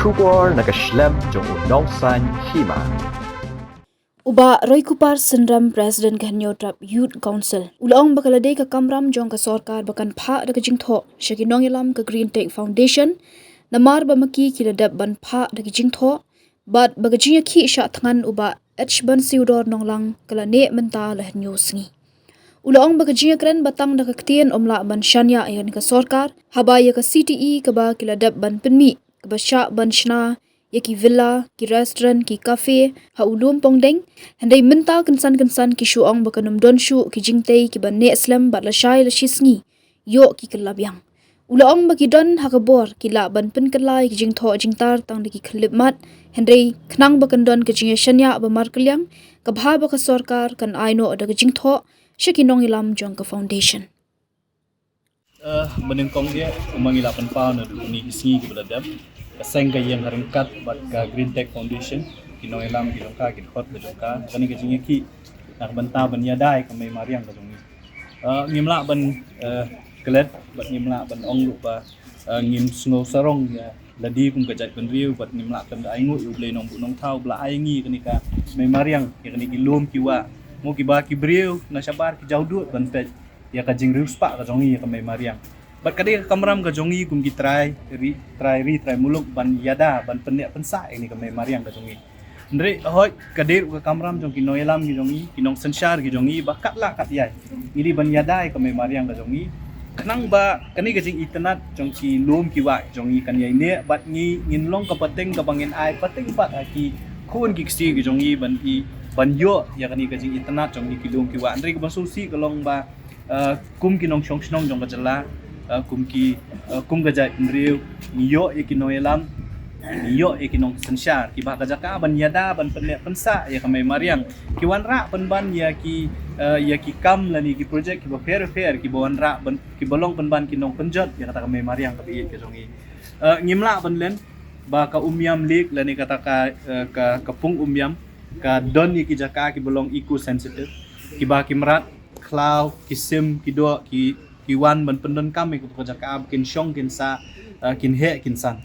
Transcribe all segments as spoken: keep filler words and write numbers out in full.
Khubor na ka shlem jong u Nongsaiñ Hima. U Bah Roykupar Synrem, President ka Hynñiewtrep Youth Council, u la ong ba ka la dei ka kamram jong ka sorkar ba kan phah da ka jingthoh sha ki nongïalam ka Green Tech Foundation, namar ba ma ki ki la dep ban phah da ka jingthoh, bad ba ka jingïakhih shah thngan u Bah H. Bansiewdor Nonglang ka la neh mynta la hynñiew sngi. U la ong ba ka jingïakren ba tang da ka ktien ym lah ban shaniah ïa ka sorkar, haba ïa ka C T E kaba ki la dep ban pynmih, kaba shah ban shna ïa ki villa, ki restaurant, ki cafe ha u lum Pongdeng, hynrei mynta kynsan kynsan ki shu ong ba kan ym don shuh ki jingtei kiba neh slem bad lashai lashisngi ïoh ki kylla biang. U la ong ba ki don ha ka bor ki lah ban pynkylla ïa ki jingthoh jingtar tang da ki khyllipmat, hynrei khnang ba kan don ka jingïashaniah ba markylliang, ka bha ba ka sorkar kan ai noh da ka jingthoh sha ki nongïalam jong ka foundation. Uh, ba nyngkong ïa, kumba ngi la pynpaw naduh kine ki sngi kiba la dep, ka seng ka ïeng ha ryngkat bad ka Green Tech Foundation, ki nongïalam ki jong ka, ki dkhot ki jong ka, kane ka jingïakhih na ka bynta ban ïada ïa ka mei mariang ka jong ngi. Uh, ngim lah ban uh, klet bad ngim lah ban ong ruh ba uh, ngim sngew sarong ïa lade kum ka jaitbynriew bad ngim lah ban ai nguh ïa U Blei Nongbuh Nongthaw ba la ai ngi kane ka mei mariang, ïa kane ki lum ki wah. Mo kiba ki briew na shabar ki jaw dud ban peit ïa ka jingriewspah ka jong ngi ïa ka mei mariang. Bad ka dei ka kamram ka jong ngi kum ki trai ri, trai ri, trai muluk ban ïada, ban pynneh pynsah ïa kane ka mei mariang ka jong ngi. Hynrei hooid ka dei ruh ka kamram jong ki nongïalam ki jong ngi, ki nongsynshar ki jong ngi, ba katba lah katba ïai ngi dei ban ïada ïa ka mei mariang ka jong ngi. Khnang ba kane ka jingitynnad jong ki lum ki wah jong ngi kan ïai neh bad ngi ngin long ka pateng kaba ngin ai pateng pat ha ki khun ki kti ki jong ngi ban i, ban ïoh ïa kane ka jingitynnad jong ngi ki lum ki wah. Hynrei kaba sngewsih ka long ba uh, kum ki nongshong shnong jong ka jylla, uh, kum ki, uh, kum ka jaitbynriew, ngi ïoh ïa ki nongïalam, ngi ïoh ïa ki nongsynshar kiba ha ka jaka ban ïada, ban pynneh pynsah ïa ka mei mariang. Ki wanrah pynban ïa ki, uh, ïa ki kam lane ki projek kiba pher pher, kiba wanrah ban, kiba long pynban ki nongpynjot ïa kata ka mei mariang kaba ïeit ka jong ngi. Uh, ngim lah ban len ba ka Umiam Lake lane kata ka, uh, ka, ka pung Umiam ka don ïa ki jaka kiba long eco sensitive, kiba ki mrad, khlaw, ki sim, ki doh, ki, ki wan ban pyndonkam ïa kato ka jaka ba kin shong kin sah, uh, kin heh kin san.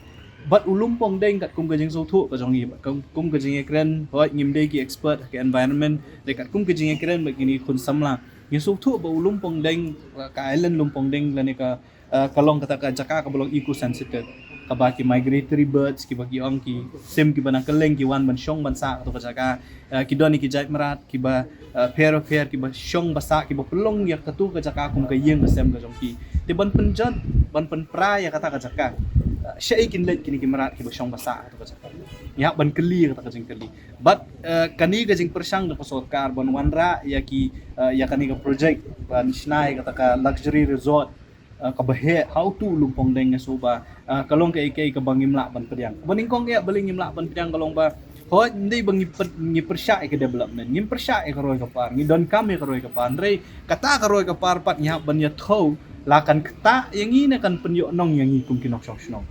Bad u lum Pongdeng katkum ka jingsngewthuh ka jong ngi, bad kum, kum ka jingïakren, hooid ngim dei ki expert ha ka environment, hynrei katkum ka jingïakren bad kine ki khun samla, ngi sngewthuh ba u lum Pongdeng, uh, ka island lum Pongdeng lane ka uh, ka long kata ka jaka kaba long eco sensitive, kaba ki migratory birds, kiba ki ong ki sim kiba na kylleng ki wan ban shong ban sah kato ka jaka, uh, ki don ïa ki jait mrad kiba, uh, pher pher kiba shong ba sah, kiba pynlong ïa kato ka jaka kum ka ïing ka sem ka jong ki. Te ban pynjot, ban pynpra ïa kata ka jaka, uh, shaei kin leit kine ki mrad kiba shong ba sah kato ka jaka? Ngi hap ban kylli ïa kata ka jingkylli. Bad, uh, kane ka jingpyrshang jong ka sorkar ban wanrah ïa ki, uh, ïa kane ka projek ban shna ïa kata ka luxury resort, uh, kaba heh ha uto u lum Pongdeng, nga sngew ba, uh, ka long kaei kaei kaba ngim lah ban pdiang. Ba nyngkong ïa, balei ngim lah ban pdiang ka long ba, hooid, ym dei ba ngi py-, ngi pyrshah ïa ka development, ngim pyrshah ïa ka roi ka par, ngi donkam ïa ka roi ka par, hynrei kata ka roi ka par pat ngi hap ban ïathuh la kan ktah ïa ngi ne kan pynïoh nong ïa ngi kum ki nongshong shnong.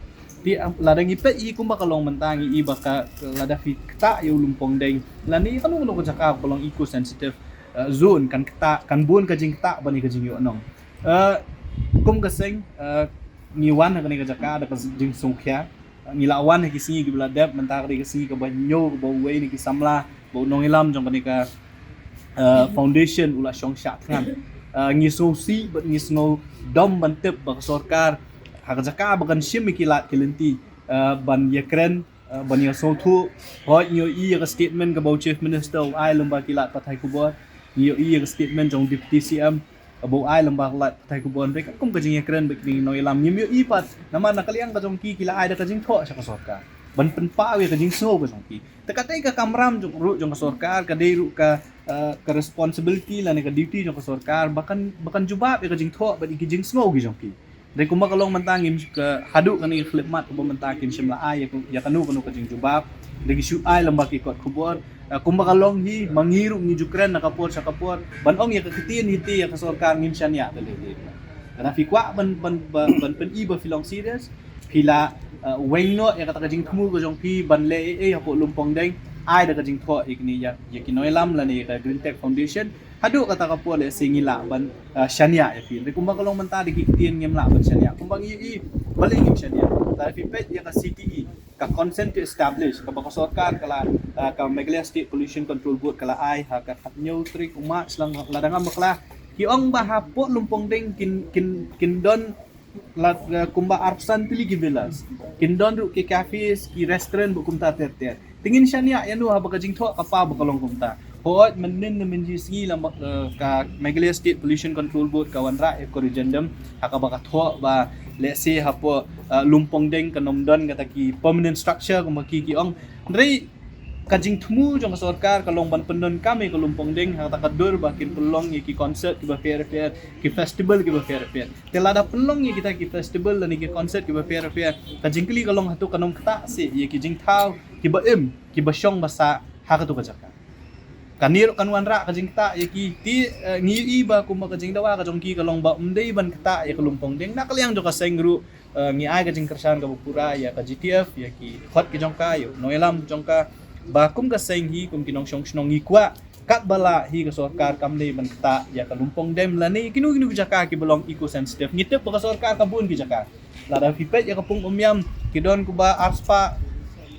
Te, um, lada ngi peit ïa kumba ka long mynta ngi i ba ka, lada phi ktah ïa u lum Pongdeng lane kano kano ka jaka ba long eco sensitive, uh, zone, kan ktah, kan bun ka jingktah ban ïa ka jingïoh nong. Uh, kum ka seng, uh, ngi wan ha kane ka jaka da ka jingsngewkhia. Uh, ngi la wan ha ki sngi kiba la dep, mynta ka dei ka sngi kaba hynñiew kaba uwei na ki samla bad u nongïalam jong kane ka, uh, foundation u la shong shah thngan. Uh, ngi sngewsih bad ngi sngewdom ban tip ba ka sorkar ha ka jaka ba kan shim ïa ki lad ki lynti, uh, ban ïakren, uh, ban ïasngewthuh. Hooid, ngi ïohi ïa ka statement kaba u Chief Minister u ai lyngba ki lad pathai khubor. Ngi ïohi ïa ka statement jong u Deputy C M kaba u ai lyngba ki lad pathai khubor. Hynrei katkum ka jingïakren bad kine ki nongïalam ngim ïohi pat, namar na ka liang ka jong ki ki la ai da ka jingthoh sha ka sorkar ban pynpaw ïa ka jingsngew ka jong ki. Te ka dei ka kamram jong, ruh jong ka sorkar, ka dei ruh ka, uh, ka responsibility lane ka duty jong ka sorkar ba kan, ba kan jubab ïa ka jingthoh bad ïa ki jingsngew ki jong ki. Hynrei kumba ka long mynta ngim, ka haduh kane ka khyllipmat kaba mynta kim shym la ai ïa ka, ïa kano kano ka jingjubab. Hynrei ki shu ai lyngba ki kot khubor. Uh, kumba ka long hi, ma ngi ruh ngi ju kren na ka por sha ka por ban ong ïa ka ktien hi te ïa ka sorkar, ngim shaniah te lei lei. Lada phi kwah ban, ban, ban, ban pyni ba phi long serious, phi la, uh, weng noh ïa kata ka jingthmu ka jong phi ban leh ei ei hapoh lum Pongdeng, ai da ka jingthoh ïa kine, ïa, ïa ki nongïalam lane ïa ka Green Tech Foundation. Haduh kata ka por lehse ngi lah ban, uh, shaniah ïa phi. Hynrei kumba ka long mynta da ki ktien ngim lah ban shaniah. Kumba ngi ïohi, balei ngim shaniah? Lada phi peit ïa ka C T E, Ka consent to establish kaba ka sorkar ka la, ah, ka Meghalaya State Pollution Control Board ka la ai ha ka khathynñiew tarik u March lang, la dang am bakla. Ki ong ba hapoh Lumpongdeng kin, kin, kin don la, ah, kumba arphew san tylli ki villas. Kin don ruh ki cafes, ki restaurant bad kumta ter ter. Te ngin shaniah ïano haba ka jingthoh ka paw ba ka long kumta. Hooid, mynnin ne mynji sngi la, eh, ka Meghalaya State Pollution Control Board ka wanrah ïa ka corrigendum ha kaba ka thoh ba lehse hapoh, eh, Lumpongdeng kan ym don kata ki permanent structure kumba ki, ki ong. Hynrei ka jingthmu jong ka sorkar ka long ban pyndonkam ïa ka Lumpongdeng ha kata ka dur ba kin pynlong ïa ki concert kiba pher pher, ki festival kiba pher pher. Te lada pynlong ïa kita ki festival lane ki concert kiba pher pher, ka jingkylli ka long, hato kan ym ktah seh ïa ki jingthaw kiba im, kiba shong ba sah ha katu ka jaka? Kane ruh kan wanrah ka jingktah ïa ki. Te, eh, ngi ïohi ba kumba ka jingdawa ka jong ki ka long ba ym dei ban ktah ïa ka Lumpongdeng. Na ka liang jong ka seng ruh, eh, ngi ai ka jingkyrshan kaba pura ïa ka G T F, ïa ki khot ki jong ka, ïa u nongïalam jong ka, ba kum ka seng hi, kum ki nongshong shnong ngi kwah katba lah hi ka sorkar kam dei ban ktah ïa ka Lumpongdeng lane kino kino ki jaka kiba long eco sensitive. Ngi tip ba ka sorkar ka bun ki jaka. Lada phi peit ïa ka Pung Umïam, ki don kumba arspah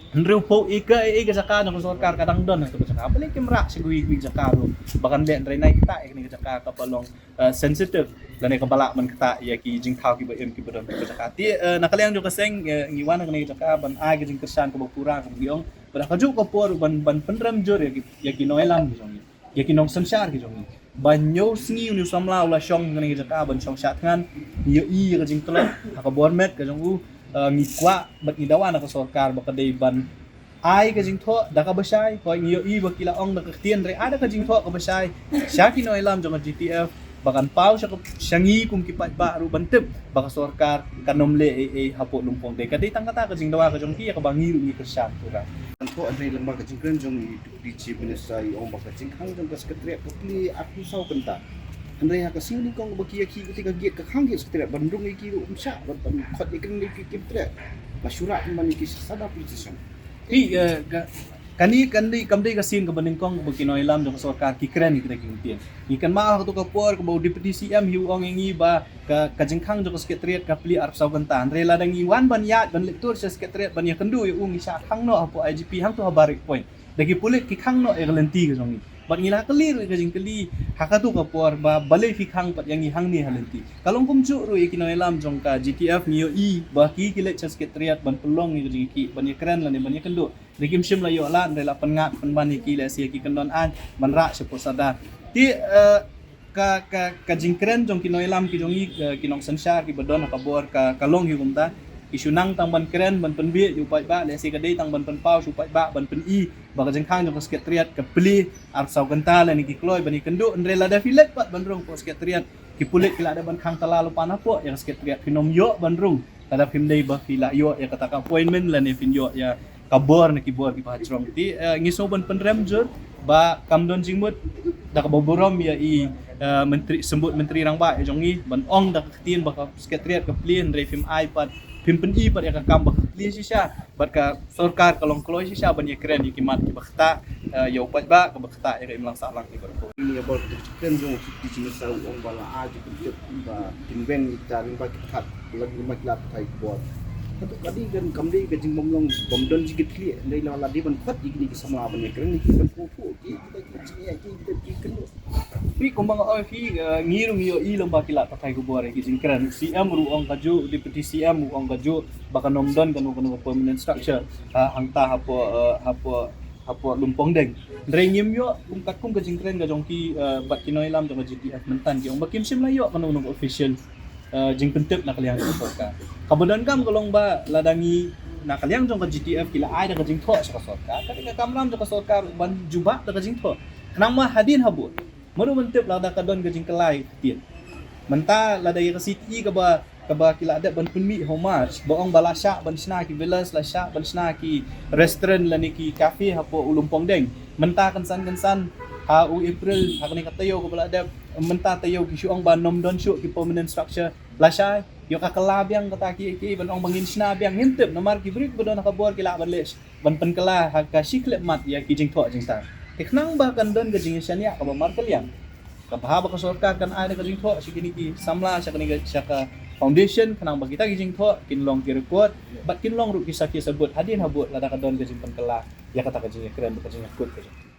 hynriewphew acre, eh, eh, ka jaka jong ka sorkar ka dang don ha katu ka jaka. Balei kim rah sha kiwei kiwei ki jaka ruh ba kan leh, hynrei nai ktah ïa kane ka jaka kaba long, eh, sensitive lane kaba lah ban ktah ïa ki jingthaw kiba im kiba don ha katu ka jaka. Te, eh, na ka liang jong ka seng, eh, ngi wan ha kane ka jaka ban ai ka jingkyrshan kaba pura, kaba ngi ong ba da kajuh ka por ban, ban pynrem jur ïa ki, ïa ki nongïalam ki jong ngi, ïa ki nongsynshar ki jong ngi, ba hynñiew sngi une u samla u la shong kane ka jaka ban shong shah thngan. Ngi ïohi ïa ka jingtlot ha ka bor met ka jong u. Eh, ngi kwah bad ngi dawa na ka sorkar ba ka dei ban ai ka jingthoh da kaba shai. Hooid, ngi ïohi ba ki la ong da ka ktien, hynrei ai da ka jingthoh kaba shai sha ki nongïalam jong ka G T F ba kan paw sha ka, sha ngi kum ki paidbah ruh ban tip ba ka sorkar kan ym leh ei ei hapoh Lumpongdeng. Ka dei tang kata ka jingdawa ka jong ki ïa kaba ngi ruh ngi kyrshan pura. Kan thoh hynrei lyngba ka jingkren jong i Deputy Chief Minister, i ong ba ka jingkhang jong ka Secretariat ka plie arphew saw kynta. Hynrei ha ka sngi nyngkong ba ki ïa khih kata ka gate, ka khang gate Secretariat ban rung ïa ki ruh ym shah, ban, ban khot ïa ki ruh ïa ki Secretariat. Ba shu rah ban ïa ki sha Sadar Police Station. Hi, eh, ka, kane kan dei, kam dei ka sien kaba nyngkong ba ki nongïalam jong ka sorkar ki kren ïa kita ki kyntien. Ngi kynmaw ha kato ka por kaba u Deputy C M hi u ong ïa ngi ba ka, ka jingkhang jong ka Secretariat ka plie arphew saw kynta. Hynrei lada ngi wan ban ïaid ban leit tur sha Secretariat ban ïakynduh ïa u, ngi shah khang noh hapoh I G P hangto ha Barrack Point. Da ki pulit ki khang noh ïa ka lynti ka jong ngi. Bad ngi la kylli ruh ïa ka jingkylli ha kato ka por ba balei phi khang pat ïa ngi hangne ha lynti. Ka long kumjuh ruh ïa ki nongïalam jong ka G T F, ngi ïohi ba ki, ki leit sha Secretariat ban pynlong ïa ka jingïakhih, ban ïakren lane ban ïakynduh. Hynrei kim shym la ïoh lad, hynrei la pynngat pynban ïa ki, lehse ïa ki kyndon aiñ ban rah shapoh Sadar. Te, eh, ka, ka, ka jingkren jong ki nongïalam ki jong ngi, eh, ki nongsynshar kiba don ha ka bor ka, ka long hi kumta. Ki shu nang tang ban kren, ban pynbiej ïa u paidbah, lehse ka dei tang ban pynpaw sha u paidbah ban pyni ba ka jingkhang jong ka Secretariat ka plie arphew saw kynta lane ki kloi ban ïakynduh. Hynrei lada phi leit pat ban rung hapoh Secretariat, ki pulit ki la dep ban khang tala lypa na hapoh ïa ka Secretariat, phin ym ïoh ban rung lada phim dei ba phi la ïoh ïa kata ka appointment lane phin ïoh ïa ka bor na ki bor kiba ha jrong. Te, eh, ngi sngew ban pynrem jur ba kam don jingmut da kaba burom ïa i, eh, Myntri, Symbud Myntri Rangbah ïa jong ngi ban ong da ka ktien ba ka Secretariat ka plie, hynrei phim ai pat, phim pyni pat ïa ka kam ba ka plie shisha. Bad ka sorkar ka long kloi shisha ban ïakren ïa ki mat kiba ktah, eh, ïa u paidbah, kaba ktah ïa ka imlang sahlang. Ïa bor ka jingkren jong u Chief Minister, u ong ba la ai jingpyntip ba kin weng ïa kita lyngba ki pathai, lyngba ki lad pathai khubor. Hato ka dei kan, kam dei ka jingbym long, bym don jingkitkhlieh, hynrei la, la dei ban khot ïa kine ki samla ban ïakren ïa ki, ban pynpaw ïa ki, kita ki jingeh, ki, kita ki kynduh. Phi, kumba nga ong ïa phi, eh, ngi ruh ngi ïohi lyngba ki lad pathai khubor ïa ki jingkren. C M ruh u ong kajuh, Deputy C M u ong kajuh ba kan ym don kano kano ka permanent structure, eh, hangta hapoh, eh, hapoh, hapoh Lumpongdeng. Hynrei ngim ïoh kum katkum ka jingkren ka jong ki, eh, bad ki nongïalam jong ka G T F mynta, ki ong ba kim shym la ïoh kano kano ka official, eh, jingpyntip na ka liang jong ka sorkar. Kaba donkam ka long ba lada ngi na ka liang jong ka G T F ki la ai da ka jingthoh sha ka sorkar, ka dei ka kamram jong ka sorkar ban jubab da ka jingthoh. Khnang ma hadien habud, mano ban tip lada ka don ka jingkylla ïa ka ktien. Mynta lada ïa ka C T E kaba, kaba ki la dep ban pynmih ha u March, ba ong ba la shah ban shna ki villas, la shah ban shna ki restaurant lane ki cafe hapoh u Lumpongdeng. Mynta kynsan kynsan ha u April, ha kane ka taïew kaba la dep, mynta taïew ki shu ong ba ym don shuh ki permanent structure. Lashai ïoh ka kylla biang kata ki, ki ban ong ba ngin shna biang, ngim tip, namar ki briew kiba don ha ka bor ki lah ban leh, ban pynkylla ha ka shi khyllipmat ïa ki jingthoh jingtang. Te khnang ba kan don ka jingshaniah kaba markylliang, ka bha ba ka sorkar kan ai da ka jingthoh sha kine ki samla, sha kane ka, sha ka, foundation, khnang ba kita ki jingthoh kin long ki record, bad kin long ruh ki sakhi sabut hadien habud lada ka don ka jingpynkylla ïa kata ka jingïakren, ka jingïakut ka jong ki.